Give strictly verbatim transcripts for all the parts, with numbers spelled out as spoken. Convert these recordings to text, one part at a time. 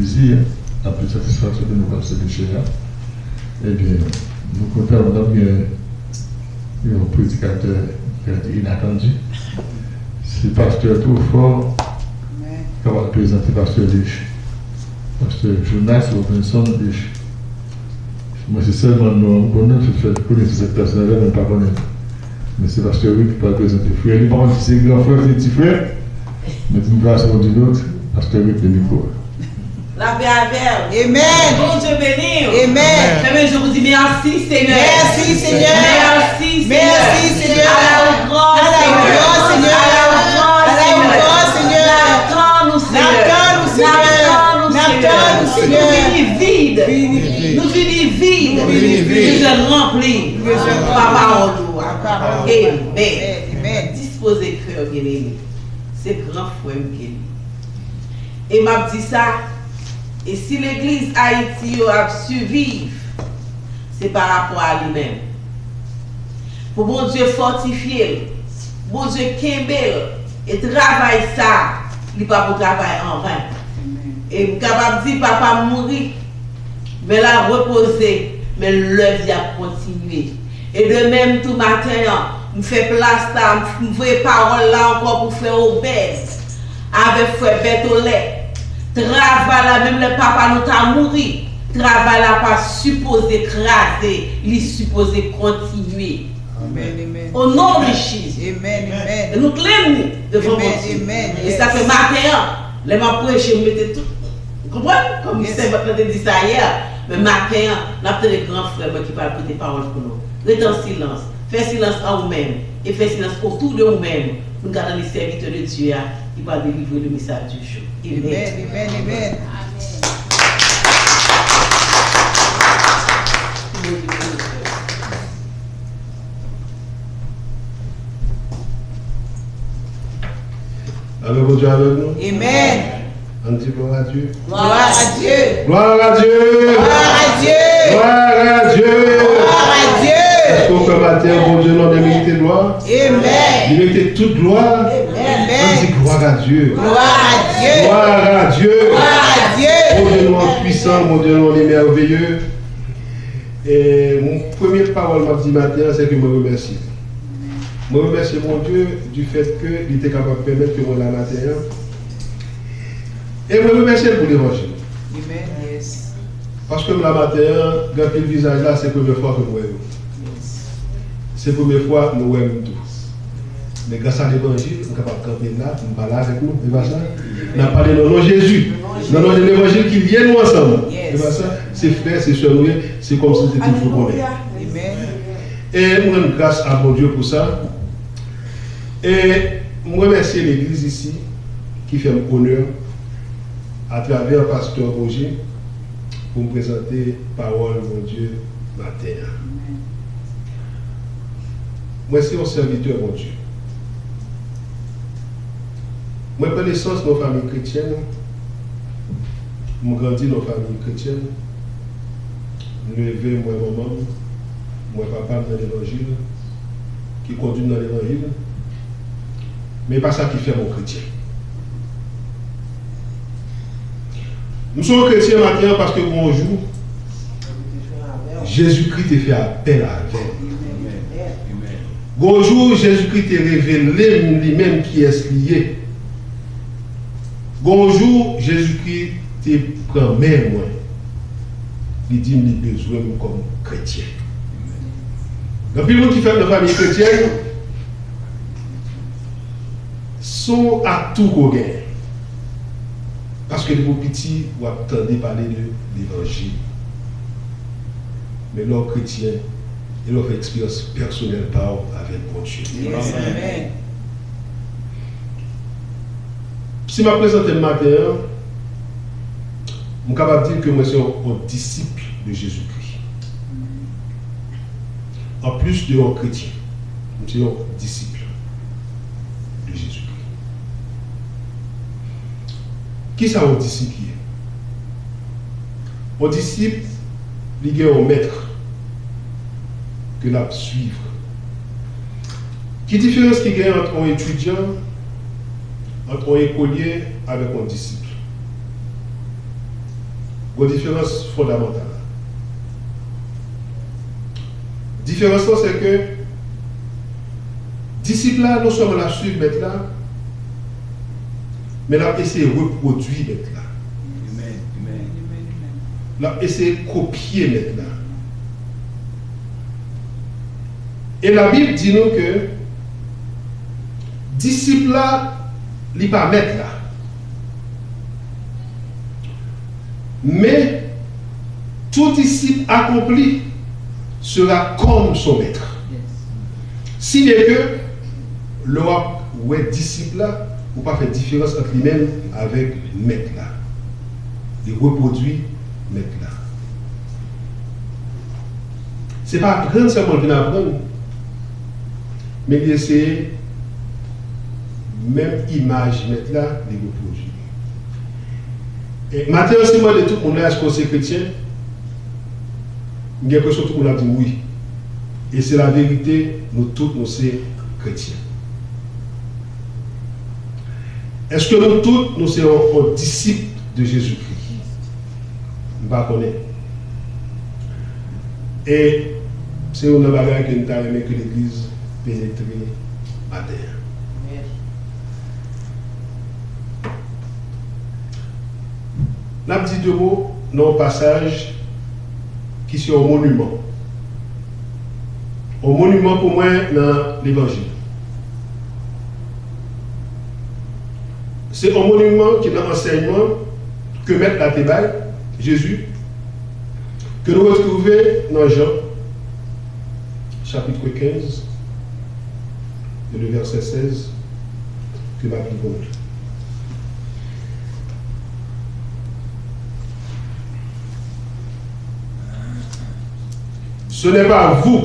Jezi, n ap di satisfaksyon ke nou pastè Michel la. Ebyen, nou kontan, nou ap gen yon predikatè ki inatandi. Se pastè Truffaut ki pral prezante pastè Lich. Pastè Jonas Robinson Lich. Mwen se sèlman non an m konnen, se fè konnen se sèt pèsonèl la, men m pa konnen. Men se pastè Rick ki pral prezante frè li. M pa konn si se gran frè, se ti frè. Men d'une façon ou d'une autre, pastè Rick gen mikwo a. Lapè avè w. Amen. Bondye beni w. Amen. Fèmen je vous dis merci, Seigneur. Merci, Seigneur. Merci, Seigneur. Merci, Seigneur. À la grâce, Seigneur. À la grâce, Seigneur. N ap tann ou, Seigneur. N ap tann ou, Seigneur. N ap tann ou, Seigneur. Nou vini vid. Vini vid. Nou vini vid. Nou vini vid. Nou bezwen ranpli. Nou bezwen ranpli. Pa pawòl ou a. Pa pawòl. Amen. Amen. Dispoze kè w, byeneme. Se gran frè m ke li. E m ap di sa, e si legliz Ayiti yo ap siviv, se pa rapò a li menm. Pou Bondye fòtifye l, Bondye kenbe l, e travay sa, li pa pou travay anven. E m kapab di, papa m mouri, men l a repoze, men lèv li ap kontinye. E de menm tou maten an, m fè plas la, m voye pawòl la ankò pou frè Obèd avèk frè Bètolè. Travay la, menm lè papa nou ta mouri, travay la pa sipoze kraze, li sipoze kontinye. Amen, amen. O non de Jezi. Amen, amen. E nou klenn nou devan Bondye. Amen, amen. E sa fè maten an, lè m ap preche, m mete tout, ou konprann? Kòm sèvant lan te di sa yè, men maten an, n ap tande gran frè mwen ki pral pote pawòl pou nou. Rete an silans. Fè silans an ou menm. E fè silans otou de ou menm. Pou n ka tande sèvitè de Dye a ki pral delivre le message du jour. Amen. Amen, amen, amen. Alò, Bondye avèk nou. Amen. Ann di glwa a Dye. Gloire à Dieu. Gloire à Dieu. Gloire à Dieu. Gloire à Dieu. Gloire à Dieu. Èske w kwè maten an Bondye non an merite glwa? Amen. Li merite tout glwa. Amen. Ann di gloire à Dieu. Gloire à Dieu. Gloire à Dieu. Gloire à Dieu. Bondye nou an pwisan, Bondye nou an li mèveye. E mon premye pawòl m ap di maten an, se ke mwen remèsye. Mwen remèsye Bondye du fait ke li te kapab pèmèt ke mwen la maten an. E mwen remèsye l pou levanjil. Amen. Yes. Paske m la maten an, gen anpil vizaj la, se premye fwa ke m wè yo. Yes. Se premye fwa nou wè m tou. Men gras a levanjil, m kapab kanpe la, m pale avèk nou, e pa sa? N ap pale nan non Jezi. Nan non de levanjil ki lye nou ansanm. Yes. E pa sa? Se frè, se sè nou ye, se kòmsi nou te toujou konnen. Alelouya. Amen. E m rann gras a Bondye pou sa. E m remèsye legliz isi ki fè m onè atravè pastè Roger pou m prezante pawòl Bondye maten an. Amen. Mwen se yon sèvitè Bondye. Mwen pran nesans nan yon fanmi kretyèn. M grandi nan yon fanmi kretyèn. M leve, m wè manman m, m wè papa m nan levanjil, ki kondui m nan levanjil. Men e pa sa ki fè m yon kretyen. M se yon kretyen maten an paske gon jou, Jezikri te fè apèl avè m. Gon jou, Jezikri te revele m li menm kiyès li ye. Gon jou, Jezikri te pran men mwen. Li di m li bezwen m kòm kretyen. Gen anpil moun ki fèt nan fanmi kretyèn, se yon atou ke w genyen. Paske depi w piti, w ap tande pale de levanjil. Men lè w kretyen, e lè w fè eksperyans pèsonèl pa w avèk Bondye. Yes. Amen. Si m ap prezante m maten an, m kapab di ke mwen se yon, yon disip de Jezikri. Anplis de yon kretyen, m se yon disip de Jezikri. Kisa yon disip ye? Yon disip, li gen yon mèt ke l ap swiv. Ki diferans ki genyen ant yon etidyan, ant yon ekolye avèk yon disip? Gon diferans fondamantal. Diferans lan, se ke disip la, non sèlman l ap swiv Mèt la, men l ap eseye repwodui Mèt la. L ap eseye kopye Mèt la. E Labib di nou ke disip la, li pa Mèt la. Mais tout disciple accompli sera comme son maître. Si byen ke lè w ap wè disip la, ou pa fè diferans ant li menm avèk Mèt la. Li repwodui Mèt la. Se pa aprann sèlman l vin aprann, men li eseye menm imaj Mèt la, li repwodui. E maten an, si m mande tout moun la, èske w se kretyen? M gen enpresyon tout moun ap di m wi. E se laverite, nou tout nou se kretyen. Èske nou tout nou se yon, yon disip de Jezikri? M pa konnen. E se youn nan bagay ke m ta renmen ke legliz penetre maten an. N ap di de mo nan yon pasaj ki se yon moniman. Yon moniman pou mwen nan levanjil. Se yon moniman ki nan ansèyman ke Mèt la te bay, Jezi, ke nou retwouve nan Jan, chapit kenz, e le vèsè sèz, ke m ap li pou nou. Ce n'est pas vous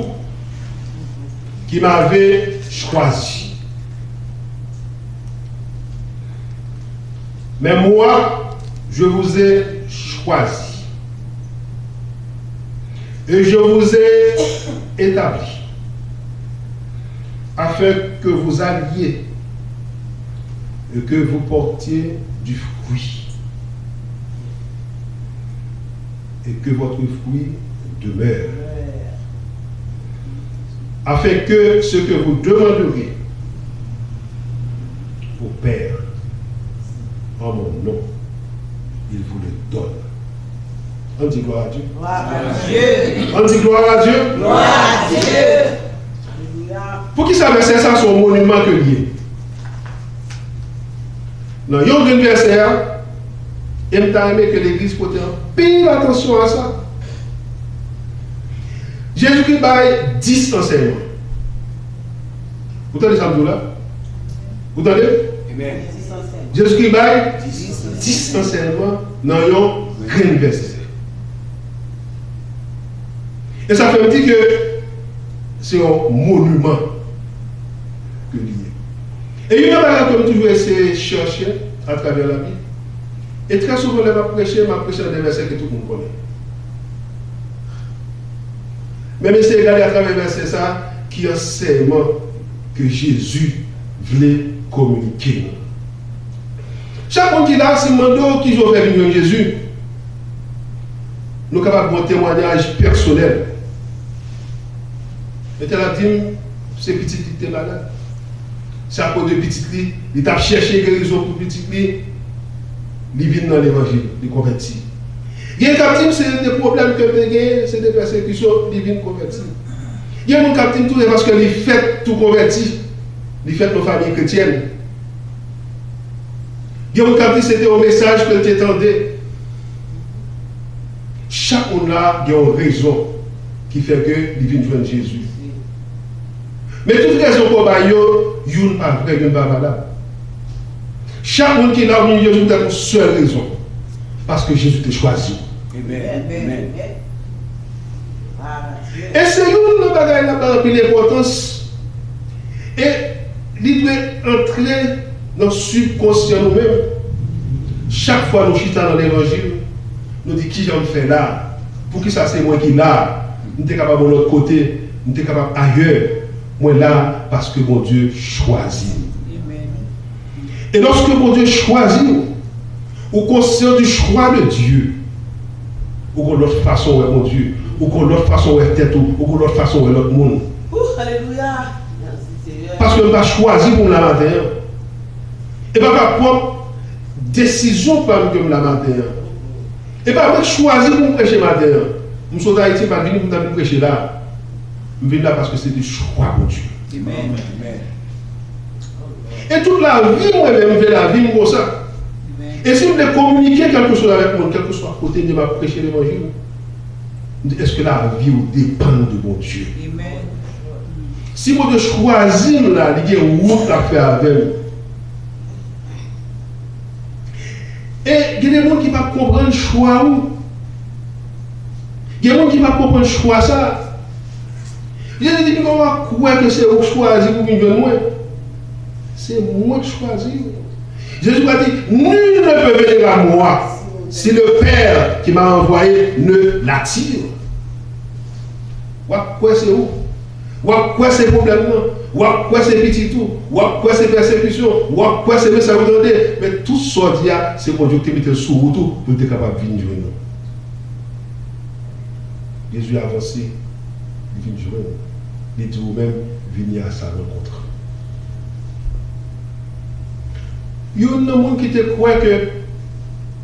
qui m'avez choisi, mais moi, je vous ai choisi. Et je vous ai établi, afin que vous alliez et que vous portiez du fruit, et que votre fruit demeure, afin que ce que vous demanderez au Père en mon nom, il vous le donne. Ann di glwa a Dye. Glwa a Dye. Ann di glwa a Dye. Glwa a Dye. Poukisa vèsè sa se yon moniman ke l ye? Nan yon grenn vèsè a, e m ta renmen ke legliz pote anpil atansyon a sa. Jezikri bay dis ansèyman. Ou tande sa m di w la? Ou tande? Jezikri bay dis ansèyman nan yon grenn vèsè. E sa fè m di ke se yon moniman ke li ye. E youn nan bagay ke m toujou eseye chèche atravè Labib, e trè souvan lè m ap preche, m ap preche nan de vèsè ke tout moun konnen. Men m eseye gade atravè vèsè sa a ki ansèyman ke Jezi vle kominike nou. Chak moun ki la, si m mande w kijan w fè vin jwenn Jezi, nou kapab gen yon temwayaj pèsonèl. Entèl ap di m, se pitit li ki te malad. Se akoz de pitit li, li t ap chèche gerizon pou pitit li, li vin nan levanjil, li konvèti. Gen k ap di m se de pwoblèm ke l te genyen, se de pèsekisyon, li vin konvèti. Gen moun k ap di m tou, se paske li fèt tou konvèti, li fèt nan fanmi kretyèn. Gen moun k ap di se te yon mesaj ke l te tande. Chak moun la gen yon rezon ki fè ke li vin jwenn Jezi. Men tout rezon ke w bay yo, youn pa vrè, youn pa valab. Chak moun ki la, ou vin Jezi poutèt yon sèl rezon. Paske Jezi te chwazi w. Amen. Amen. E se youn nan bagay la bay anpil enpòtans. E li dwe antre nan sibkonsyan nou menm. Chak fwa nou chita nan levanjil, nou di, "Kijan m fè la? Poukisa se mwen ki la? M te kapab yon lòt kote, m te kapab ayè. Mwen la paske Bondye chwazi m." E lòske Bondye chwazi w, ou konsyan du choix de Dieu. Ou gon lòt fason wè Bondye. Ou gon lòt fason wè tèt ou. Ou gon lòt fason wè lòt moun. Ooh, alelouya. Mèsi, Senyè. Paske m pa chwazi pou m la maten an. E pa pa pwòp desizyon pa m ke m la maten an. E pa mwen k chwazi pou m preche maten an. M sot Ayiti, m pa t vini pou m ta vin preche la. M vin la paske se te chwa Bondye. Amen. Amen. E tout lavi mwen menm, m vle lavi m konsa. Amen. E si m vle kominike kèlkeswa avèk moun, kèlkeswa kote m ye, m ap preche levanjil, m di, èske lavi w depann de Bondye? Amen. Si Bondye chwazi m la, li gen wout l ap fè avè m. E gen de moun ki p ap konprann chwa ou. Gen moun ki p ap konprann chwa sa. Jezi di, "Kòman w ap kwè ke se ou k chwazi pou vin jwenn mwen? Se mwen k chwazi ou." Jezi va di, "Nul ne peut venir à moi si le Père qui m'a envoyé ne l'attire." W ap kwè se ou. W ap kwè se pwoblèm nan. W ap kwè se pitit ou. W ap kwè se pèsekisyon. W ap kwè se mesaj ou tande. Men tout sa w di a, se Bondye ki te mete l sou wout ou pou l te kapab vin jwenn ou. Jezi avanse, li vin jwenn ou. Li di ou menm, vini à sa rencontre. Youn nan moun ki te kwè ke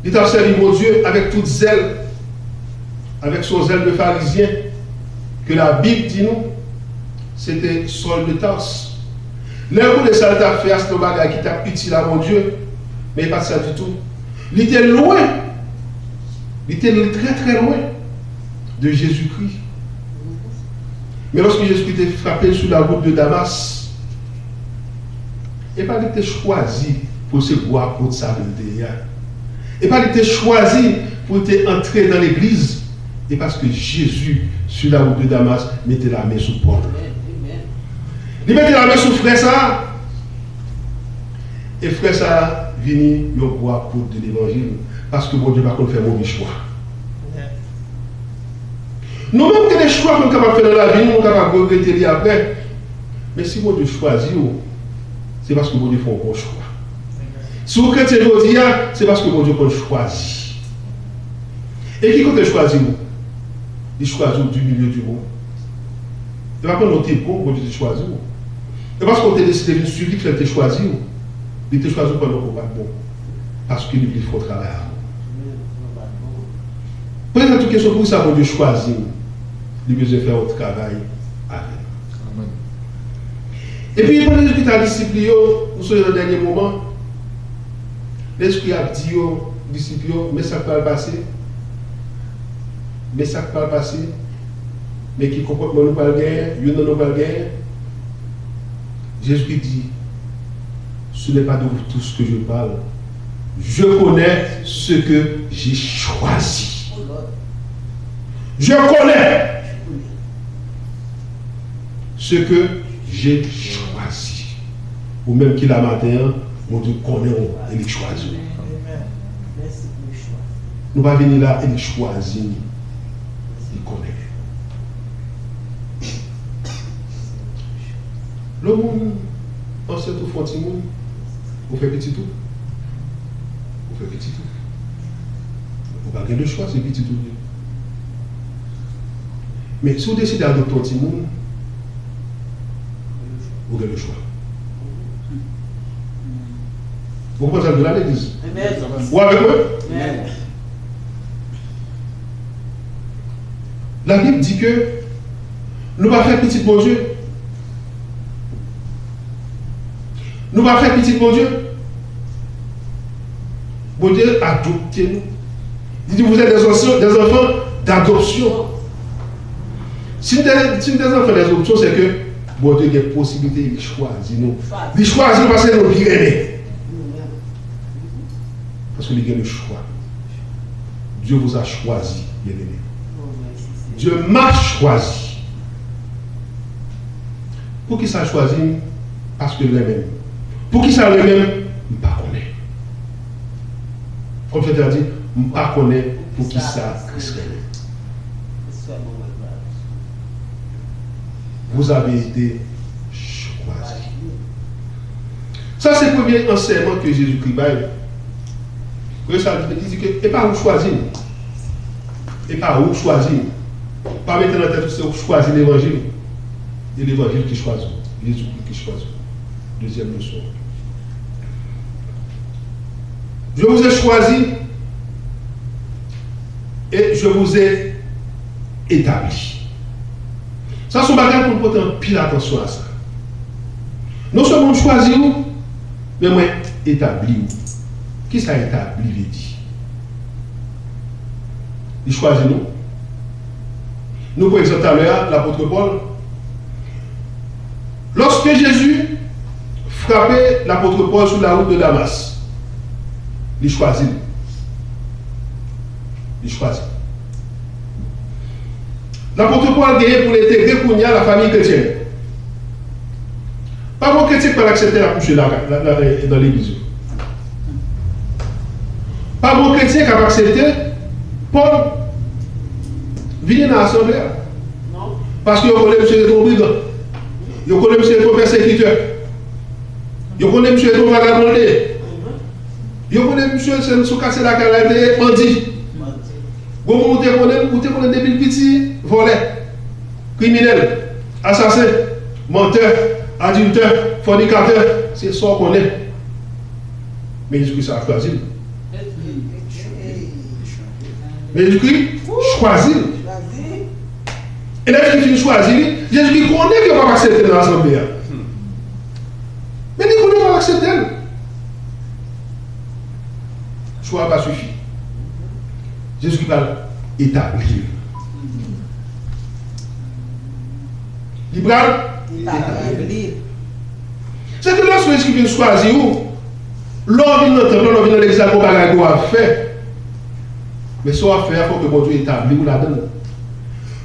li t ap sèvi Bondye avèk tout zèl, avèk son zèl de farizyen, ke Labib di nou, se te Sòl de Tars. Lè l konnen sa l t ap fè a, se te yon bagay ki t ap itil a Bondye, men e pa t sa ditou. Li te lwen, li te trè, trè lwen de Jezikri. Men lòske Jezikri te frape l sou la wout de Damas, e pa li te chwazi pou l se gwo apot sa ke l te ye a. E pa li te chwazi pou l te antre nan legliz. E paske Jezi, sou la wout de Damas, mete lamen sou Pòl. Li mete lamen sou frè sa a. E frè sa a vini yon gwo apot de levanjil. Paske Bondye pa konn fè move chwa. Nou menm, gen de chwa ke nou kapab fè nan lavi nou, nou kapab regrete li apre. Men si Bondye chwazi w, se paske Bondye fè yon bon chwa. Si w kretyen jodi a, se paske Bondye konn chwazi. E ki kote l chwazi w? Li chwazi w du milieu du monde. E pa pandan w te bon, Bondye te chwazi w. E paske w te deside vin swiv li k fè l te chwazi w. Li te chwazi w pandan ke w pa t bon. Paske li vle fè yon travay avè w. Poze tèt ou kesyon, poukisa Bondye chwazi m? Li bezwen fè yon travay avè m. Amen. Epi, pandan Jezi Kris te ak disip li yo, nou sonje nan dènye moman, Lespri ap di yo, disip yo, men sa k pral pase. Men sa k pral pase. Men ki konpòtman nou pral genyen, youn nan nou pral genyen. Jezikri di, ce n'est pas de vous tous que je parle. Je connais ce que j'ai choisi. Je connais ce que j'ai choisi. Ou menm ki la maten an, Bondye konnen w e li chwazi w. Nou pa vini la e li chwazi nou. Li konnen. Lè yon moun ansent ou fè yon timoun, ou fè pitit ou. Ou fè pitit ou. Ou pa gen lechwa, se pitit ou ye. Men si w deside adopte yon timoun, ou gen lechwa. Ou konprann sa m di la, legliz? Amen. Ou avèk mwen? Amen. Labib di ke nou pa fè pitit Bondye. Nou pa fè pitit Bondye. Bondye adopte nou. Li di, vous êtes des enfants, des enfants d'adoption. Si nou te, si nou te zanfan d'adopsyon, se ke Bondye gen posiblite li chwazi nou. Li chwazi nou paske nou li renmen. Paske li gen le choix. Dieu vous a choisi, bien-aimé. Dieu m'a choisi. Poukisa l chwazi m? Paske l renmen m. Poukisa l renmen m? M pa konnen. Kòm chante a di, m pa konnen poukisa Kris renmen m. Vous avez été choisi. Sa se premye ansèyman ke Jezikri bay. Premye sa li di ke e pa ou chwazi m. E pa ou k chwazi. Pa mete nan tèt ou se ou k chwazi levanjil. E levanjil ki chwazi w. Jezikri ki chwazi w. Dezyèm leson. Je vous ai choisi et je vous ai établi. Sa se yon bagay pou n pote anpil atansyon a sa. Non sèlman m chwazi w, men mwen etabli w. Kisa etabli vle di? Li chwazi nou. Nou pran egzanp talè a, lapot Pòl. Lorsque Jésus frappait l'apôtre Paul sur la route de Damas, li chwazi l. Li chwazi l. Lapot Pòl genyen pou l entegre kounye a lafanmi kretyèn. Pa gon kretyen k pral aksepte l ap kouche la, la, la, nan legliz yo. Pa gon kretyen k ap aksepte Pòl vini nan asanble a. Paske yo konnen misye se yon brigan. Yo konnen misye se yon pèsekitè. Yo konnen misye se yon vagabon l te ye. Yo konnen misye se sou katye lakay la l te ye, bandi. Gon moun ou te konnen, ou te konnen depi l piti, vòlè, kriminèl, asasen, mantè, adiltè, fònikatè, se sa w konnen. Men Jezikri sa ap chwazi l. Men Jezikri chwazi l. E lè Jezikri fin chwazi li, Jezikri konnen ke yo p ap aksepte l nan asanble a. Men li konnen yo p ap aksepte l. Chwa a pa sifi. Jezikri pral etabli l. Li pral etabli l. Se ke lòske Jezikri vin chwazi w, lè w vin nan tanp lan, lè w vin nan legliz la, gon bagay ke w ap fè. Men sa w ap fè a, fòk ke Bondye etabli w ladan l.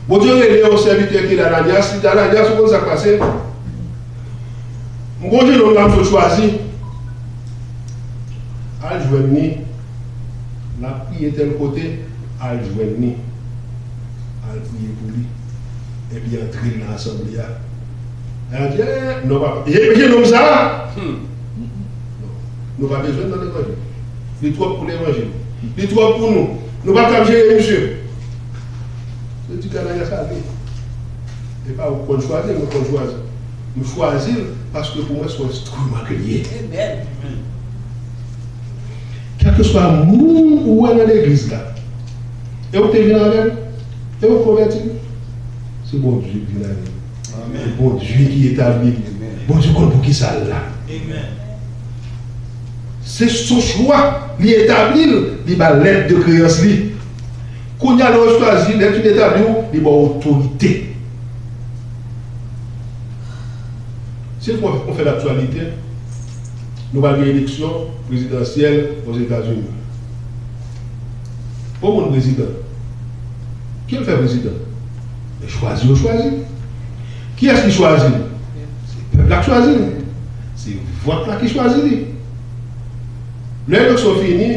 Bondye rele yon sèvitè ki rele Ananyas, li di, Ananyas, ou konn sa k pase? M gon jenòm la m sot chwazi. Al jwenn li. L ap priye tèl kote. Al jwenn li. Al priye pou li. Epi antre l nan asanble a. L ap di, eh, non, papa. E, e jenòm sa a? Non. Nou pa bezwen l nan levanjil. Li twòp pou levanjil. Li twòp pou nou. Nou pa kab jere misye. Yo di Ananyas ale. E pa ou k konn chwazi l, mwen konn chwazi l. M chwazi l paske pou mwen se yon enstriman ke l ye. Kèlkeswa moun ou wè nan legliz la, e ou te vin avè l, e ou konvèti l, se Bondye ki vin avè l. E Bondye ki etabli l. Bondye konn poukisa l la. Se son chwa, li etabli l, li ba l lèt de kreyans li. Kounye a, lè w chwazi, lè l fin etabli w, li ba w otorite. Si l fè, on fè laktyalite, nou pral gen eleksyon prezidansyèl Ozetazini. Pou moun prezidan, ki l fè prezidan? Men chwazi yo chwazi. Kiyès ki chwazi l? Se pèp la k chwazi l. Se vòt la ki chwazi li. Lè eleksyon fini,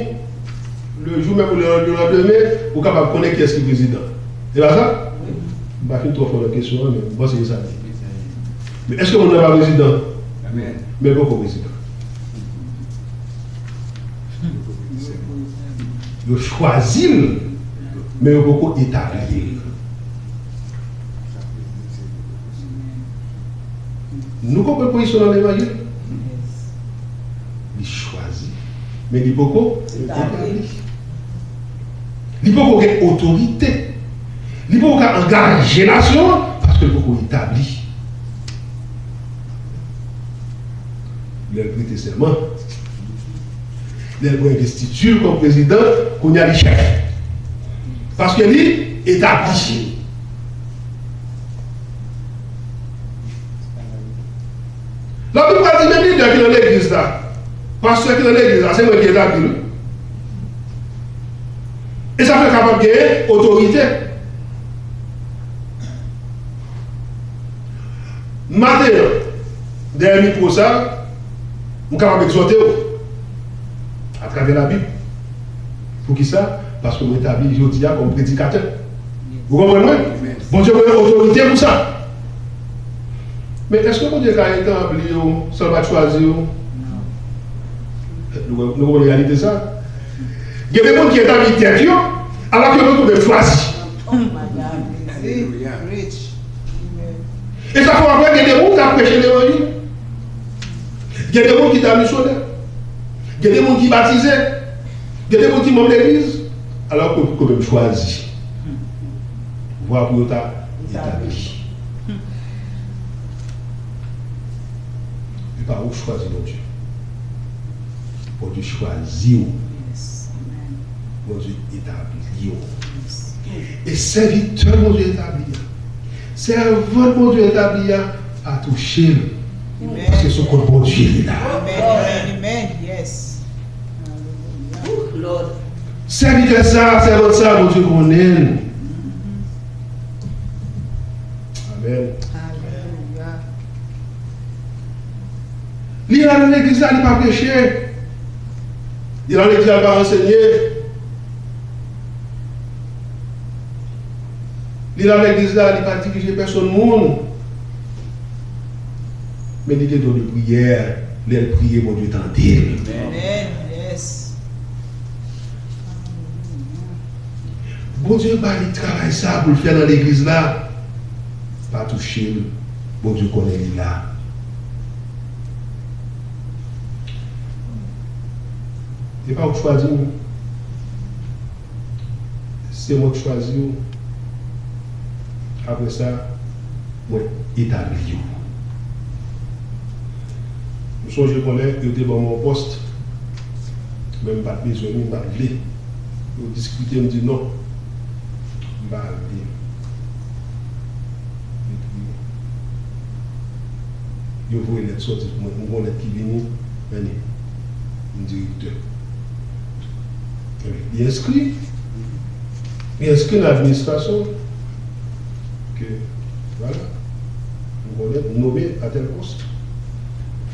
le jou menm ou le, le landemen, ou kapab konnen kiyès ki prezidan. Se pa sa? M pa fin twò fò nan kesyon an, men m panse se sa l ye. Men èske moun nan pa prezidan? Men l poko prezidan. Yo chwazi l, men yo poko etabli l. Nou konprann pozisyon nan levanjil? Li chwazi, men li poko etabli. Li poko gen otorite. Li poko ka angaje nasyon an paske l poko etabli. Lè l prete sèman, lè l pran envestiti l kòm prezidan, kounye a li chèf. Paske li etabli. Labib pral di menm lidè ki nan legliz la, pastè ki nan legliz la, se mwen ki etabli l. E sa fè l kapab genyen otorite. Maten an, dèyè mikwo sa, m kapab egzòte w atravè Labib. Poukisa? Paske m etabli jodi a kòm predikatè. Ou konprann mwen? Bondye ba mwen otorite pou sa. Men èske Bondye ka etabli w san l pa t chwazi w? Nou, nou konprann reyalite sa? Gen de moun ki etabli tèt yo, alòske yo menm yo chwazi. Preach. Amen. E sa fè w ap wè gen de moun k ap preche levanjil. Gen de moun ki ta misyonè. Gen de moun ki batize. Gen de moun ki manm legliz. Alò ke, ke menm chwazi vwa pou yo ta etabli. E pa ou chwazi Bondye. Bondye chwazi w. Bondye etabli w. E sèvitè Bondye etabli a, sèvant Bondye etabli a, pa touche l. Paske sou kont Bondye li la. Amen, amen, amen. Yes. Sèvitè sa, sèvant sa, Bondye konnen l. Amen. Alelouya. Li la nan legliz la, li pa preche. Li la nan legliz la, li pa ansenye. Li la nan legliz la, li pa dirije pèsonn moun. Men li gen don de priyè. Lè l priye, Bondye tande l. Amen. Yes. Bondye ba li travay sa pou l fè nan legliz la. Pa touche l. Bondye konnen li la. E pa ou k chwazi m. Se mwen k chwazi w. Apre sa, mwen etabli w. M sonje konnen yo te ban m yon pòs, men m pa t bezwen li, m pa t vle. Yo diskite, m di non, m pa vle. Epi, yo voye lèt sòti pou mwen. M gon lèt ki vini, men li, m direktè. Li enskri. Li enskri nan administrasyon. Ke, vwala. M konnen, m nome a tèl pòs.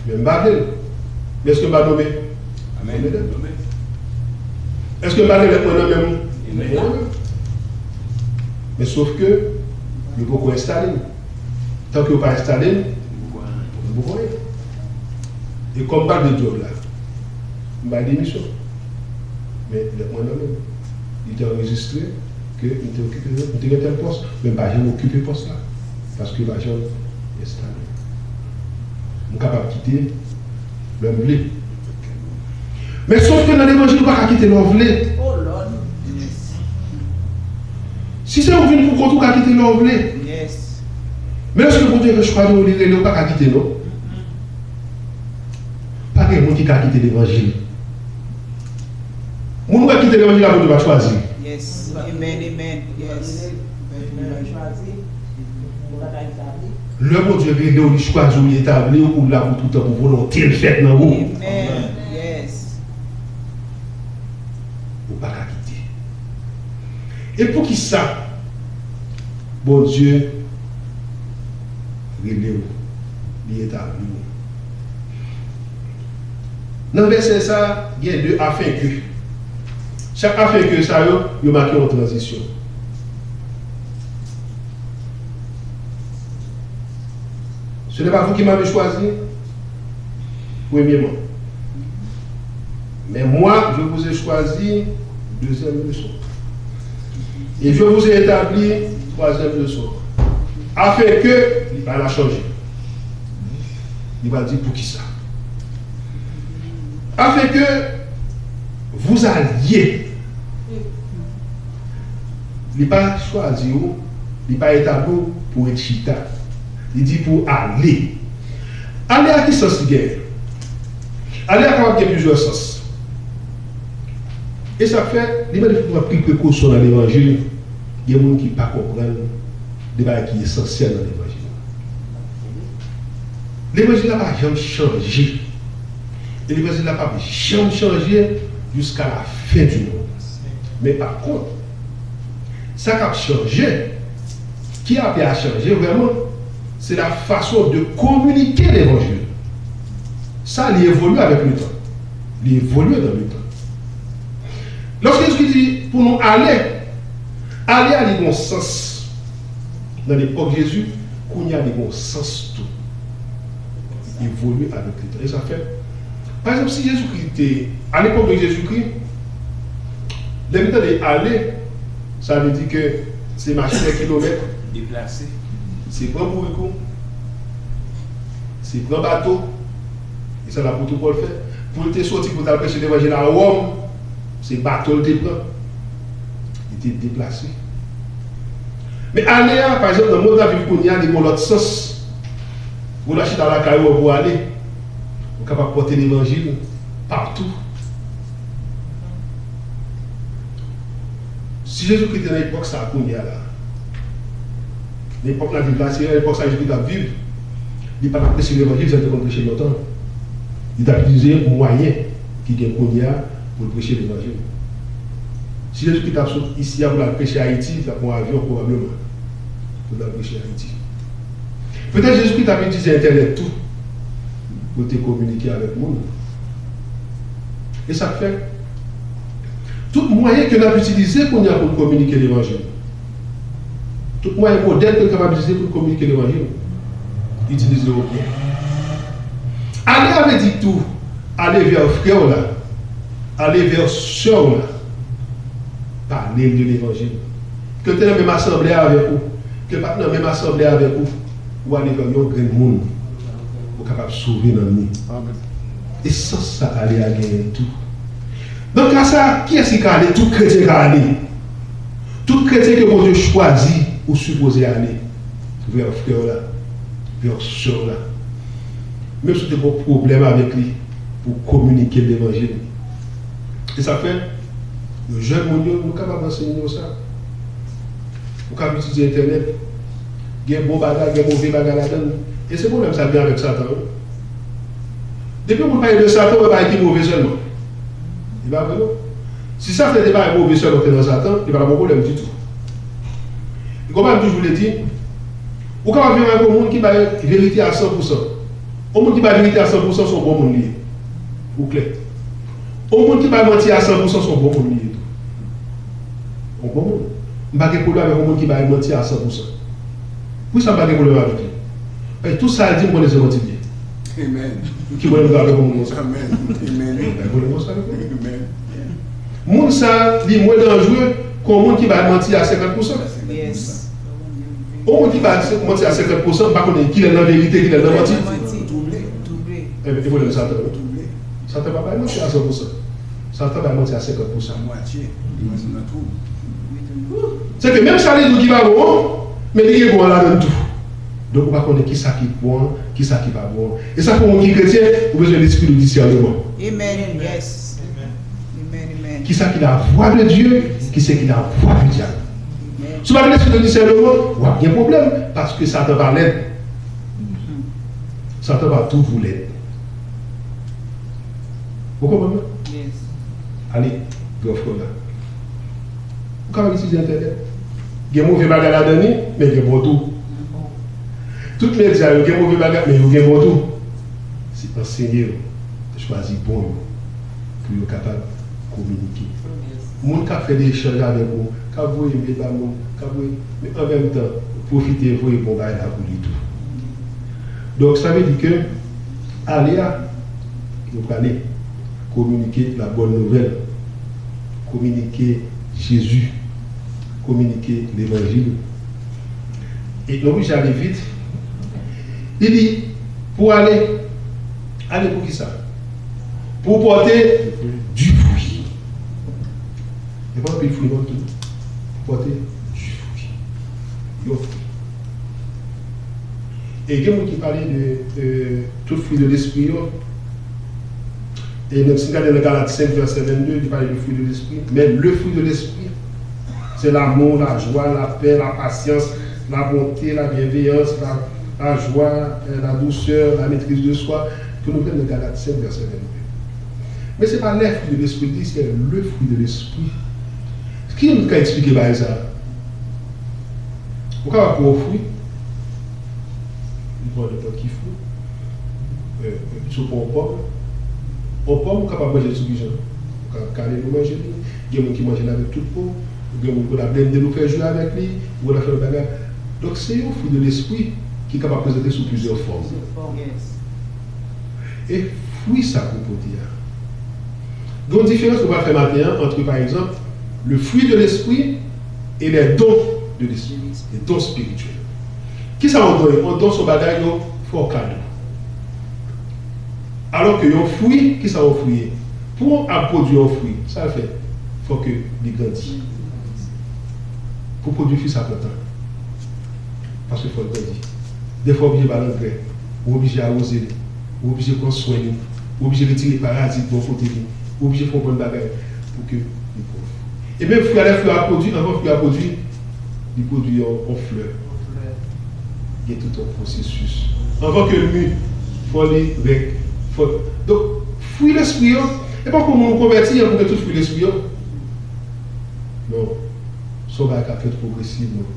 Men m pa vle l. Men èske m pa nome? Amen. Nome. Èske m pa gen lèt mwen nan men m? Amen. Men sof ke yo poko enstale m. Tanke yo pa enstale m, m poko anyen. E kòm m pa vle djòb la, m bay demisyon. Men lèt mwen nan men m. Li te anrejistre ke m te okipe, m te gen tèl pòs, men m pa janm okipe pòs la. Paske yo pa janm enstale m. M kapab kite lè m vle. Men sof ke nan levanjil, ou pa ka kite lè w vle. Oh Lord. Si se ou vin pou kont ou, ou ka kite lè w vle. Yes. Men lèske Bondye chwazi w, li rele w, ou pa ka kite non. Pa gen moun ki ka kite levanjil. Moun ou wè kite levanjil la, Bondye pa t chwazi. Yes. Amen, amen. Yes. Lè Bondye rele w, li chwazi w, li etabli w, ou la pou toutan pou volonte l fèt nan ou. Amen. Yes. Ou pa ka kite. E poukisa Bondye rele w, li etabli w? Nan vèsè sa, gen de afenke. Chak afenke sa yo, yo make yon tranzisyon. Ce n'est pas vous qui m'avez choisi, premièrement. Mais moi, je vous ai choisi, deuxième leçon. Et je vous ai établi, troisième leçon. Afin que, li pa la chanje. Li va di poukisa. Afin que vous alliez. Li pa chwazi w, li pa etabli w pou w ret chita. Li di pou w ale. Ale a ki sans li genyen? Ale a kapab gen plizyè sans. E sa k fè, li mande pou pran anpil prekosyon nan levanjil. Gen moun ki pa konprann de bagay ki esansyèl nan levanjil la. Levanjil la pa janm chanje. E levanjil la p ap janm chanje jiska la fen di mond. Men pa kont, sa k ap chanje, ki ape a chanje vrèman, se la fason de kominike levanjil. Sa, li evolye avèk letan. Li evolye nan letan. Lòske Jezi di pou nou ale, ale a li gon sans. Nan lepòk Jezi, kounye a li gon sans tou. Evolye avèk letan. E sa fè, pa egzanp, si Jezikri te, a lepòk de Jezikri, lè nou tande ale, sa vle di ke se mache dè kilomèt, Deplase. Se pran bourik ou, se pran bato, e sa lapot Pòl fè. Pou l te soti pou l t al preche levanjil a Wòm, se bato l te pran. Li te deplase. Men ale a, pa egzanp, nan mond n ap viv kounye a, li gen yon lòt sans. Ou la chita lakay ou pou ale, ou kapab pote levanjil patou. Si Jezikri te nan epòk sa a kounye a la, nan epòk n ap viv la, se nan epòk sa a Jezikri t ap viv, li pa t ap preche levanjil jan l te konn preche l lontan. Li t ap itilize mwayen ki gen kounye a pou l preche levanjil. Si Jezikri t ap sot isi a pou l al preche Ayiti, li t ap pran yon avyon pwobableman pou l al preche Ayiti. Petèt Jezikri t ap itilize entènèt tou pou l te kominike avèk moun. E sa k fè, tout mwayen ke n ap itilize kounye a pou n kominike levanjil, tout mwayen modèn ke n kapab itilize pou n kominike levanjil, itilize yo byen. Ale a vle di tou, ale vè frè w la, ale vè sè w la, pale l de levanjil. Ke l te nan menm asanble avèk ou, ke l pa t nan menm asanble avèk ou, ou ale vè yon grenn moun, ou kapab sove nanm li. Esans sa ale a genyen tou. Nan ka sa a, kiyès ki ka ale? Tout kretyen ka ale. Tout kretyen ke Bondye chwazi, ou sipoze ale vè frè w la, vè sè w la. Menm si w te gen yon pwoblèm avèk li, pou w kominike levanjil. E sa fè, nou jèn moun yo, nou kapab anseye yo sa. Ou kapab itilize entènèt. Gen bon bagay, gen move bagay ladan l. E se pwoblèm sa gen avèk Satan, wi. Depi yon moun pale de Satan, ou wè bagay ki move sèlman. E pa vre, non? Si Satan te bagay move sèlman te nan Satan, li pa t ap yon pwoblèm ditou. E konpa m toujou vle di, ou kapab viv avèk yon moun ki bay verite a san pou san. Yon moun ki bay verite a san pou san, se yon bon moun li ye. Ou klè. Yon moun ki bay manti a san pou san, se yon bon moun li ye tou. Yon bon moun. M pa gen pwoblèm avèk yon moun ki bay manti a san pou san. Poukisa m pa gen pwoblèm avèk li? Paske tout sa l di, m konnen se manti li ye. Amen. Ki pwoblèm m gen avèk yon moun konsa? Amen. Amen. Ki pwoblèm konsa avèk ou? Amen. Moun sa, li mwen danjere ke yon moun ki bay manti a senkant pou san. Yes. Yon moun ki bay manti a senkant pou san, m pa konnen kilè l nan verite, kilè l nan manti. Manti. Touble. Touble. E, e pwoblèm Satan, wi. Touble. Satan pa bay manti a san pou san. Satan bay manti a senkant pou san. Mwatye. Li manti nan twou. Se ke menm sa li di w ki pa bon an, men li gen bon an ladan l tou. Donk, ou pa konnen kisa ki bon an, kisa ki pa bon an. E sa fè yon moun ki kretyen, ou bezwen lespri de disèneman. Amen. Yes. Amen, amen. Kisa ki la vwa de Dye, kisa ki la vwa de dyab. Amen. Si w pa gen lespri de disèneman, w ap gen pwoblèm, paske Satan pa lèd. Satan pa toujou lèd. Ou konprann mwen? Yes. Ale, vè frè w la. Ou kapab itilize entènèt. Gen move bagay ladan li, men gen bon tou. Tout medya yo gen move bagay, men yo gen bon tou. Se anseye yo, chwazi bon yo, pou yo kapab kominike. Moun k ap fè de echanj avèk ou, k ap voye imèl ba moun, k ap voye, men an menm tan, pwofite voye bon bagay la pou li tou. Donk, sa vle di ke ale a, nou prale kominike la bòn nouvèl, kominike Jezi, kominike levanjil. E nou oblije ale vit. Li di, pou ale, ale pou kisa? Pou pòte du fruit. E pa anpil fwi non tou. Pòte du fruit. Yon fwi. E gen moun ki pale de, de tout fwi de lespri yo. E menm si n gade nan Galat senk, vèsè vennde, li pale de fwi de lespri. Men le fruit de l'esprit, c'est l'amour, la joie, la paix, la patience, la bonté, la bienveillance, la, la joie, euh, la douceur, la maîtrise de soi, ke nou jwenn nan Galat senk, vèsè vennde. Men se pa les fruits de l'esprit, li di, se le fruit de l'esprit. Ki moun ki ka eksplike bagay sa a? Ou kapab pran yon fwi, ou pran nenpòt ki fwi, euh, si w pran yon pòm, yon pòm ou kapab manje l sou ki jan? Ou ka kale l ou manje l, gen moun ki manje l avèk tout po, ou gen moun ki konn ap blende l ou fè ji avèk li, ou konn ap fè lòt bagay. Donk se yon fwi de lespri ki kapab prezante sou plizyè fòm. Plizyè fòm. Yes. E fwi sa pou pote a. Gen yon diferans nou pral fè maten an ant, pa egzanp, le fruit de l'esprit et les dons de l'esprit, e don spirityèl. Kisa yon don ye? Yon don se yon bagay yo fè w kado. Alò ke yon fwi, kisa yon fwi ye? Pou yon ab pwodui yon fwi, sa l fè? Fò ke li grandi. Pou pwodui fwi, sa pran tan. Paske fò l grandi. Defwa, w oblije ba l angrè. Ou oblije awoze li. Ou oblije pran swen li. Ou oblije retire parazit bò kote li. Ou oblije fè yon bann bagay pou ke li pran. E menm fwi a, lè fwi a pwodui, anvan fwi a pwodui, li pwodui yon, yon flè. Gen tout yon pwosesis. Anvan ke l mi, fò li rèk. Fò, donk, fwi lespri an, e pa pou moun konvèti an pou gen tout fwi lespri an. Non. Se yon bagay k ap fèt pwogresivman.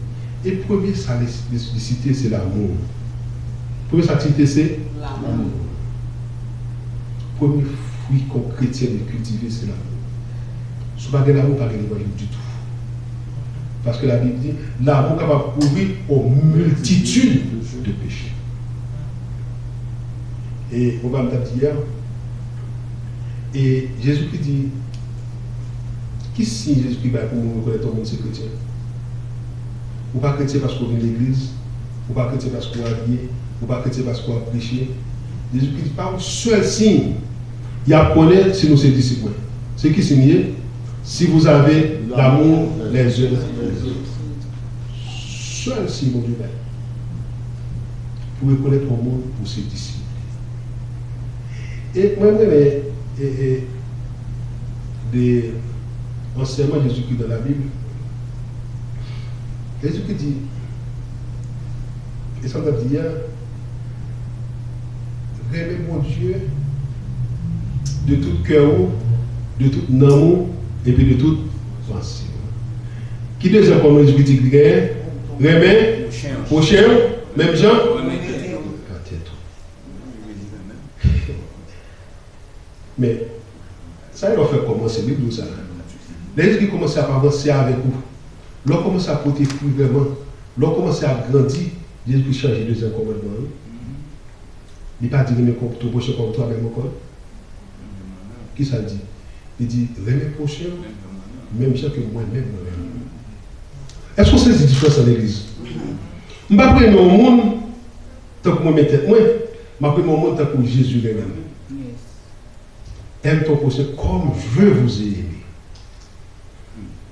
E premye sa li, li, li site, se lamou. Premye sa k site, se lamou. Premye fwi ke yon kretyen dwe kiltive, se lamou. Si w pa gen lamou, w pa gen levanjil ditou. Paske Labib di, lamou kapab kouvri yon miltitid de peche. E, konpa m t ap di yè, e Jezikri di, ki siy Jezikri bay pou moun rekonèt yon moun se kretyen? Ou pa kretyen paske w vin legliz, ou pa kretyen paske w abiye, ou pa kretyen paske w ap preche. Jezikri di, pa yon sèl siy y ap konnen si nou se disip mwen. Se ki siy li ye? Si vous avez l'amour les uns les autres. Sèl siy Bondye bay pou rekonèt yon moun ou se disip. E mwen, m renmen, e, e, de ansèyman Jezikri nan Labib. Jezikri di, e sa m t ap di a, renmen Bondye de tout kè ou, de tout nanm ou, epi de tout panse w. Ki dezyèm kòmandman Jezikri di li genyen? Renmen pwochen w menm jan. Men, sa e lè w fè kòmanse, li di w sa. Lè Jezikri kòmanse ap avanse avèk ou, lè w kòmanse ap pote fwi vrèman, lè w kòmanse ap grandi, Jezikri chanje dezyèm kòmandman an, wi. Li pa di renmen kò-, twa pwochen kòm twa menm ankò. Kisa l di? Li di, renmen pwochen w menm jan ke mwen menm, mwen menm. Èske w sezi diferans an legliz? M p ap renmen yon moun tankou mwen renmen tèt mwen, m ap renmen yon moun tankou Jezi renmen m. Aime ton prochain comme je vous ai aimé.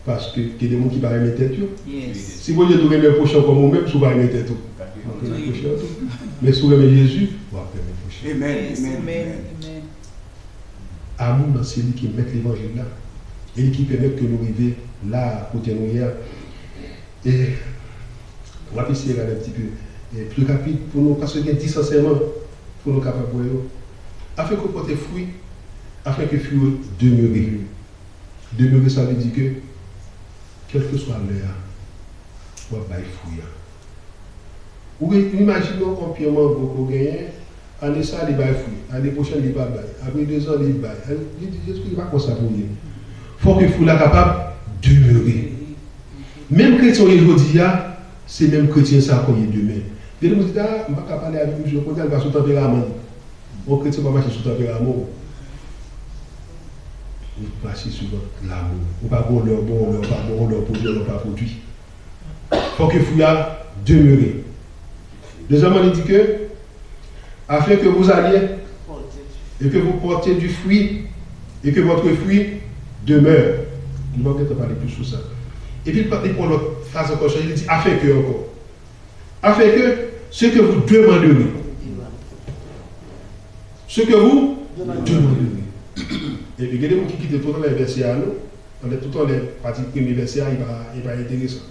Paske gen de moun ki pa renmen tèt yo. Si Bondye di w renmen pwochen w kòm ou menm, si w pa renmen tèt ou, w ap renmen pwochen w tou. Men si w renmen Jezi, w ap renmen pwochen w. Amou nan se li ki mèt levanjil la. E li ki pèmèt ke nou rive la kote nou ye a. E w ap eseye gade un petit peu, e, plus rapide pou nou, paske gen dis ansèyman pou nou kapab wè yo. Afin ke w pote fwi, afin ke fwi yo demere. Demere, sa vle di ke, kèlkeswa lè a, w ap bay fwi a. Ou gen, imajine w yon pye mango ke w genyen, ane sa a li bay fwi, ane pwochèn li pa bay, apre dezan li bay. Li di, Jezikri di pa konsa pou l ye. Fò ke fwi la kapab demere. Menm kretyen w ye jodi a, se menm kretyen sa a ke w ye demen. Gen de moun di, a, m pa ka pale avèk misye, kounye a li pa sou tanperaman l. Yon kretyen pa mache sou tanperaman w. Ou mache sou lamou. Ou pa gen yon lè w bon, yon lè w pa bon, yon lè w pwodui, yon lè w pa pwodui. Fò ke fwi a demere. Dezyèmman, li di ke, afin que vous alliez et que vous portiez du fruit et que votre fruit demeure. Nou pa gentan pale plis sou sa. Epi li pran lòt fraz ankò, chanje, li di, afin que ankò. Afin que ce que vous demanderez. Ce que vous demanderez. Epi gen de moun ki kite tout anlè vèsè a, non? Anlè tout anlè pati premye vèsè a, li pa, li pa enteresan.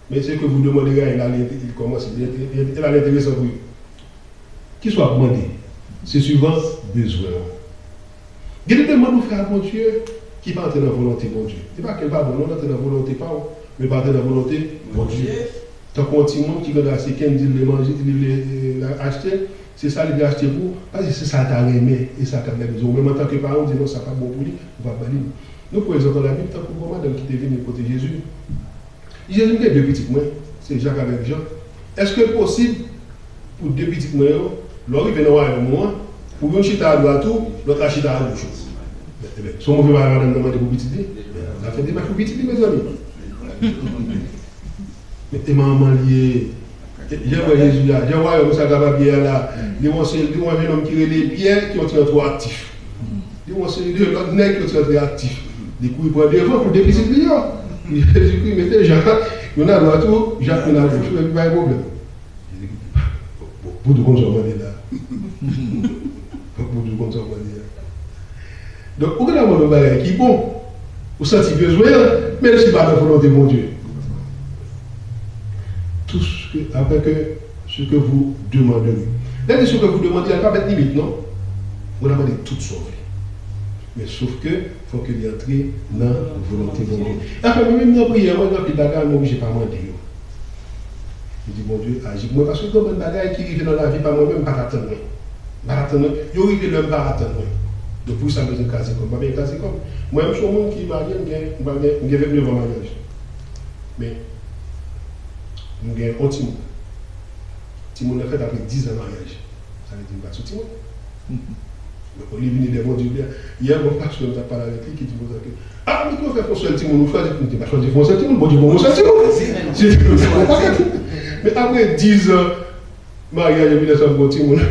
Men ce que vous demanderez a, e la li, li kòmanse, e la li enteresan pou yo. Kisa w ap mande? Se suivan bezwen w. Gen de demann ou fè a Bondye ki pa antre nan volonte Bondye. Se pa ke l pa bon, non, l antre nan volonte pa w, men l pa antre nan volonte Bondye. Tankou yon timoun ki gen dwa se candy l vle manje, li vle, e, achte, se sa li vle achte pou ou, paske se sa l ta renmen, e sa l t ap renmen. Ou menm antanke paran, ou di non, sa pa bon pou li, ou pa ba li. Nou pran egzanp nan Labib, tankou yon madanm ki te vini kote Jezi. Jezi, m gen de pitit mwen, se Jak avèk Jan. Èske l posib pou de pitit mwen yo, lè w rive nan wayòm ou an, pou youn chita adwat ou, lòt la chita agoch ou? Ebyen, se yon move bagay madanm nan mande pou pitit li? Ebyen, l ap fè demach pou pitit li, mezanmi. E manman li ye. Jan wè Jezi a, jan wayòm sa kapab ye a la. Li wè se, li wè yon jenòm ki rele Pyè ki yon ti antre aktif. Li wè se de lòt nèg ki yon ti antre aktif. Li kouri pran devan pou de pitit li yo. Jezikri mete Jak, youn adwat ou, Jak youn agoch ou, epi pa gen pwoblèm. Jezi di, bon, bon, pou tou konn sa w mande la. Pou tou konn sa w mande la. Donk, ou gentan mande yon bagay ki bon, ou santi bezwen an, menm si pa nan volonte Bondye. Tout ce que, afin que ce que vous demanderez. Lè di ce que vous demanderez, pa met limit, non. Ou nan mande tout sa w vle. Men sof ke, fòk ke li antre nan volonte Bondye. Afè mwen menm nan priyè, mwen gen anpil bagay, mwen oblije pa mande yo. Mwen di, Bondye, aji pou mwen, paske gen anpil bagay ki rive nan lavi pa mwen menm, m pa t atann mwen. M pa t atann mwen. Yo rive lè m pa atann mwen. Donk, pou sa, m bezwen kraze kò m. M pa bezwen kraze kò m. Mwen, m se yon moun ki marye, m gen, m gen, m gen vennnev an maryaj. Men, m gen yon timoun. Timoun nan fèt apre diz an maryaj. Sa vle di m pa t sou timoun. Mwen konn li vini dèyè Bondye byen. Yè, bon, pastè m t ap pale avèk li, ki di konsa ke, ah, men ki w fè fè yon sèl timoun, ou chwazi, m te pa chwazi fè yon sèl timoun, Bondye ban m yon sèl timoun. Se timoun sa yon pakèt. Men apre diz an maryaj, epi lè sa m gon timoun.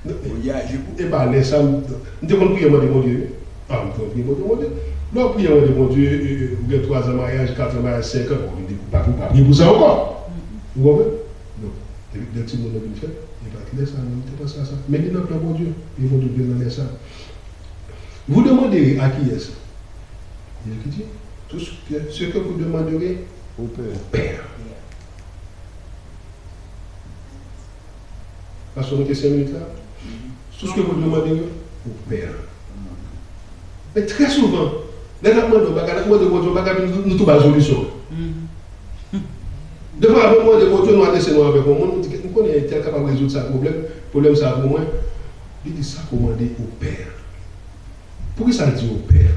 Bondye aji pou. E pa lè sa, m, m te konn priye mande Bondye, wi. Ah, m te konn priye mande Bondye. Lè w priye mande Bondye, e, e, ou gen twa zan maryaj, kat zan maryaj, senk an, bon, li di, pa pou, pa priye pou sa ankò. Ou konprann? Non. Epi lè timoun nan vin fèt, e pa t lè sa, non, m te panse a sa. Men li nan plan Bondye. E Bondye vle nan lè sa. Vous demanderez à qui est-ce? Jezi ki di, tout ce que, ce que vous demanderez au Père. Au Père. Paske nou te senk minit la. Tout ce que vous demanderez au Père. Men trè souvan, lè n ap mande yon bagay, n ap mande Bondye yon bagay, nou, nou tou ba l solisyon. Defwa, avan nou mande Bondye, nou adrese nou avèk yon moun, nou di, m konnen entèl kapab rezoud sa pwoblèm, pwoblèm sa pou mwen. Li di sa pou mande au Père. Poukisa l di au Père?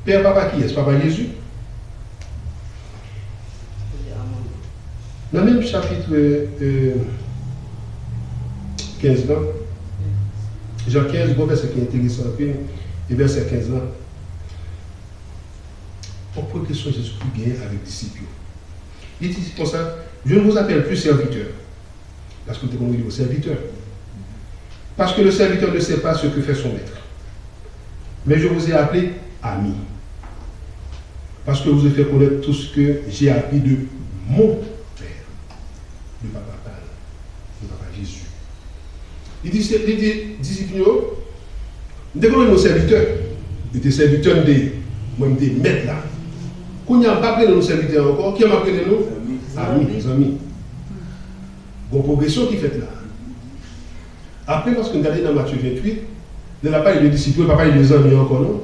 Pè papa kiyès? Papa Jezi? Nan menm chapit, euh, kenz lan, Jan kenz, gon vèsè ki enteresan anpil, e vèsè kenz lan. Yon pwogresyon Jezikri genyen avèk disip yo. Li di konsa, je ne vous appelle plus serviteur, paske l te konn rele yo sèvitè. Parce que le serviteur ne sait pas ce que fait son maître. Mais je vous ai appelé ami. Parce que je vous ai fait connaître tout ce que j'ai appris de mon Père. De papa pa l, de papa Jezi. Li di, li di disip yo, m te konn rele nou sèvitè. Li te sèvitè m te ye. Mwen m te mèt la. Kounye a m p ap rele nou sèvitè ankò. Ki m ap rele nou? Ami, zanmi. Gon pwogresyon ki fèt la. Apre, lòske n gade nan Matye venntuit, lè l ap pale de disip yo, l pa pale de zanmi ankò, non.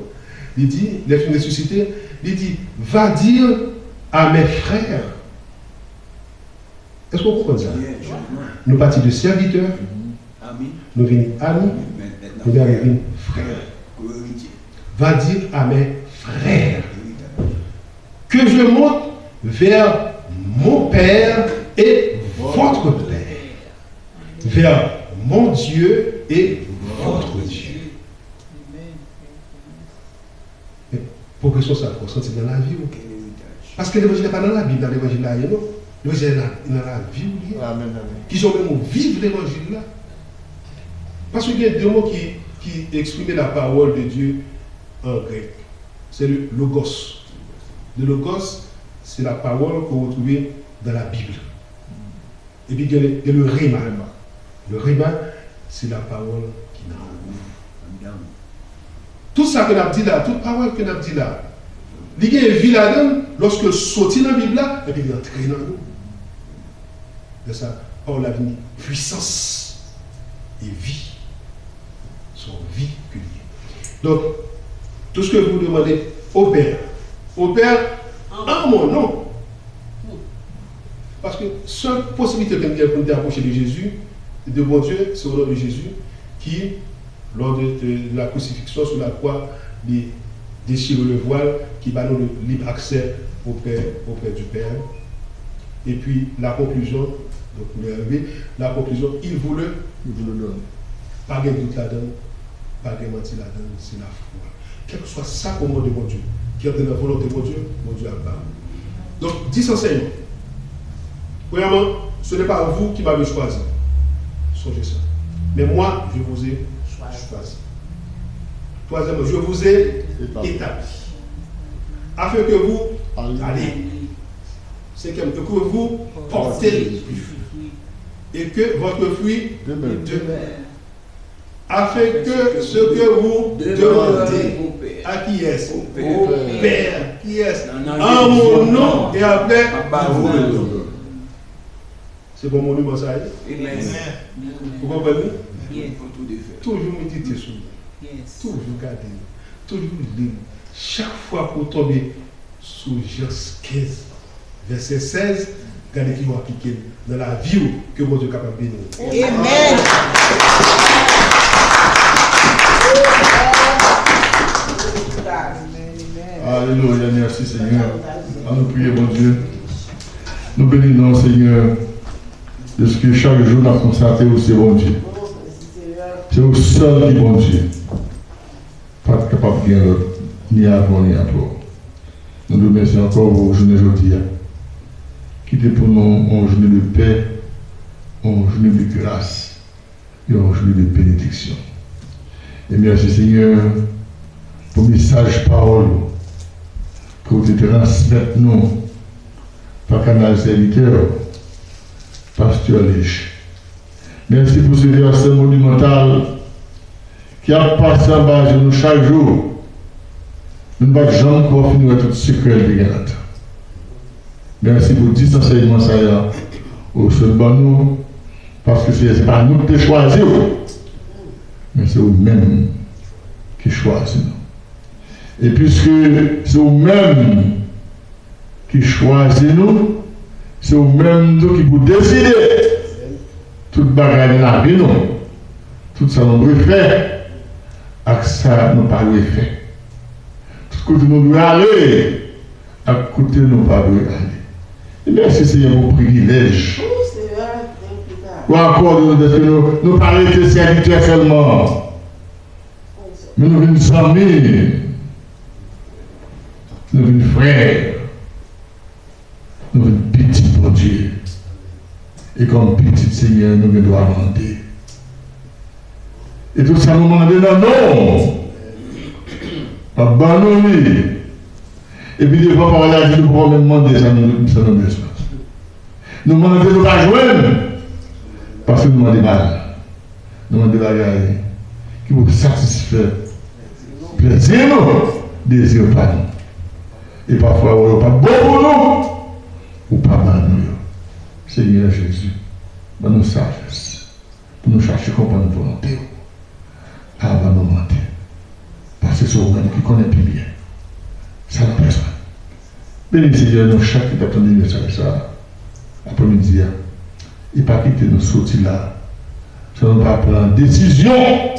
Li di, lè l fin resisite, li di, va dire à mes frères. Èske w konprann sa? Nou pati de sèvitè, nou vini ami, nou vini frè. Va dire à mes frères que je monte vers mon Père et votre Père, vers mon Dieu et votre Dieu. Men pwogresyon sa fò w santi nan lavi w. Paske levanjil la pa nan Labib la levanjil la ye, non. Levanjil la nan lavi w li ye. Kijan w menm ou viv levanjil la. Paske gen de mo ki, ki eksprime la parole de Dieu en grec. C'est le logos. Le logos, c'est la parole que vous retrouvez dans la Bible. Epi gen le, gen le rhema. Le rhema, se la pawòl ki nan ou. Tout sa ke n ap di la, tout pawòl ke n ap di la, li gen vi ladan l lòske l soti nan Bib la, epi li antre nan nou. Lè sa, pawòl la vin pwisans e vi. Se yon vi ke li ye. Donk, tout ce que vous demandez au Père, au Père, en mon nom. Paske sèl posibilite ke n gen pou n te apwoche de Jezi, de Bondye, se o non de Jezi, ki, lors de, de la crucifixion sur la croix, li dechire le voile ki ba nou le libre accès auprès, auprès du Père. Et puis, la conclusion, donc, nou rive, la conclusion, il vous le, il vous le donne. Pa gen dout ladan l, pa gen manti ladan l, se lafwa. Kèlkeswa sa ke w mande Bondye, ki antre nan volonte Bondye, Bondye ap ba ou. Donc, dix enseignements. Premièrement, ce n'est pas vous qui m'avez choisi. Songez ça. Mais moi, je vous ai choisi. Troisièmement, je vous ai établi. Afin que vous allez. Cinquième, que vous portez du fruit. Et que votre fruit demeure. Afin que ce que vous demandez à qui est? Au Père. Qui est? En mon nom et après. Se bon moniman sa ye. Ou konprann li? Toujou medite sou li. Toujou gade l. Toujou li l. Chak fwa ke w tonbe sou Jan kenz, vèsè sèz, gade ki w aplike l nan lavi w, ke Bondye kapab beni w. Amen. Alelouya, mèsi Senyè. An nou priye Bondye. Nou beni non w Senyè, deske chak jou n ap konstate ou se Bondye. Se ou sèl ki Bondye. Pa t kapab gen lòt, ni avan ni apre w. Nou di w mèsi ankò pou jounen jodi a, ki te pou nou yon jounen de pè, yon jounen de gras, yon jounen de benediksyon. E mèsi Senyè pou mesaj pawòl ou ke w te transmèt nou pa kanal sèvitè w, pastè Lich. Mèsi pou se vèsè monimantal ki ap pase anba je nou chak jou. Nou pa t janm ko fin wè tout sekrè l te gen ladan. Mèsi pou dis ansèyman sa yo ou sot ban nou, paske se, se pa nou ki te chwazi w, men se ou menm ki chwazi nou. E piske se ou menm ki chwazi nou, se ou menm tou ki pou deside tout bagay nan lavi nou, tout sa nou dwe fè ak sa nou pa dwe fè, tout kote nou dwe ale ak kote nou pa dwe ale. E mèsi Senyè pou privilèj ou akòde nou, dèske nou, nou pa rete sèvitè sèlman. Men nou vin zanmi, nou vin frè, nou vin pitit Bondye. E kòm pitit Senyè, nou gen dwa mande. E tout sa nou mande nan non w, l ap ban nou li. Epi devan pawòl la di nou poko menm mande sa nou, sa nou bezwen. Nou mande, nou pa jwenn, paske nou mande mal. Nou mande bagay ki pou satisfè plezi nou, dezi pa nou. E pafwa, ou wè yo pa bon pou nou, ou pa ban nou yo. Senyè Jezi, ban nou sajès pou nou chache konprann volonte w avan nou mande. Paske se ou menm ki konnen pi byen sa nou bezwen. Beni Senyè nou chak ki t ap tande mesaj sa a aprèmidi a. E pa kite nou soti la san nou pa pran desizyon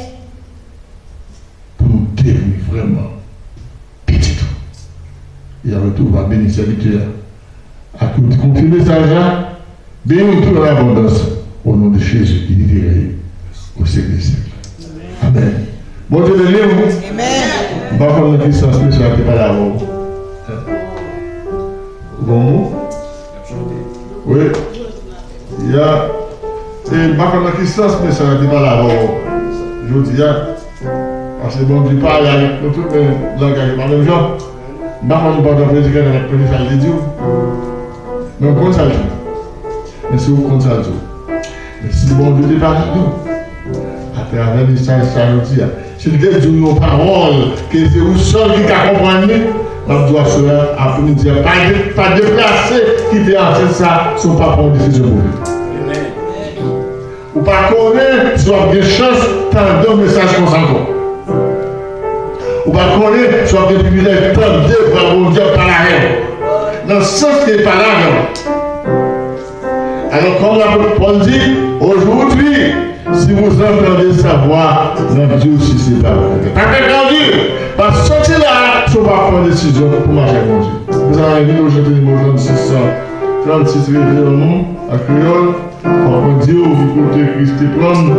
pou nou devni vrèman pitit ou. E apre tou, va beni sèvitè a. Ak yo te konfime mesaj la, beni w tou an abondans, o non de Jezi ki viv e rèy o syèk dè syèk. Amèn. Bondye beni w. Amèn. M pa konn nan ki sans mesaj la te pale avè w. Bon mo? Wi. Ya. E m pa konn nan ki sans mesaj la te pale avè w jodi a. Paske Bondye pale avèk nou tout, men langaj yo pa menm jan. M pa konn pandan predikatè a ap predi sa l te di w. Men w konn sa l di w. Men si w konn sa l di w. Men si Bondye te pale avè w atravè mesaj sa jodi a, si l te di w yon pawòl ke se ou sèl ki ka konprann li, m ap di w aswè a, aprèmidi a, pa de-, pa deplase kite ansent sa si w pa pran yon desizyon pou li. Ou pa konnen si w ap gen chans tande yon mesaj konsa ankò. Ou pa konnen si w ap gen privilèj tande vwa Bondye ap pale avè w nan sans ke l pale avè w. Alò, kòm lapot Pòl di, aujourd'hui, si vous entendez sa voix, ne durcissez pas votre cœur. Pa fè kè w di, pa soti la si w pa pran desizyon pou mache ak Bondye. Pou sa, anvi nou chante nimewo trannsis, trannsis, reveye nou an kreyòl. Fòk mwen di w, ki kote Kris te pran m,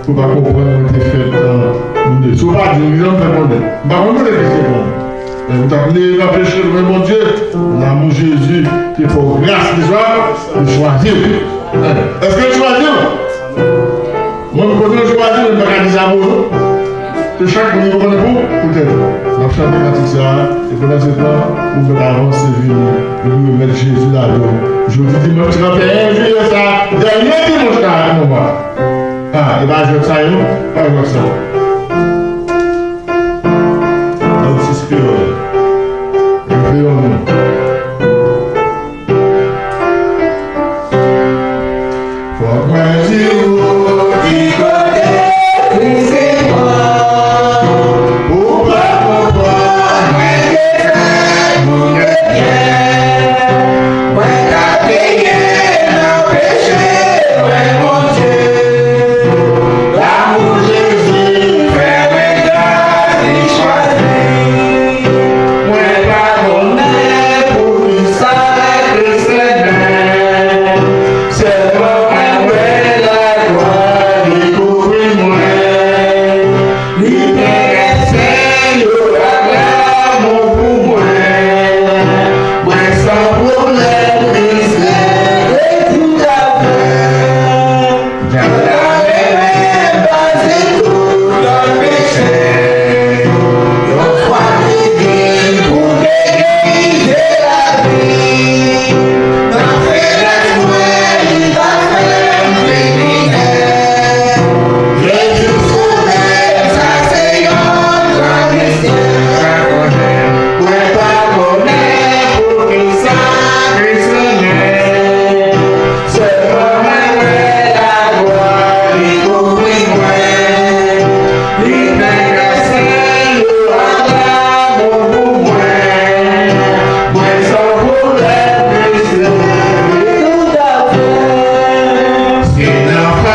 pou w pa konprann mwen te fèt an moun de. Si w pa di m, ki jan m fè konnen? M pa konn kote Kris te pran m. Men ou t ap neye nan peche devan Bondye, lanmou Jezi Li chwazi l. Èske l chwazi l? Mwen, kote l chwazi l, mwen pa ka di sa pou ou, non. Se chak moun ki konnen pou, pou tèt ou. N ap chante kantik sa a, e pandan se tan, ou fèt avanse vini, epi remèt Jezi lavi w. Jodi dimanch trannteyen jiyè sa a, dènye dimanch karant mwa. A, e pa jwèt sa yo, pa jwèt sa.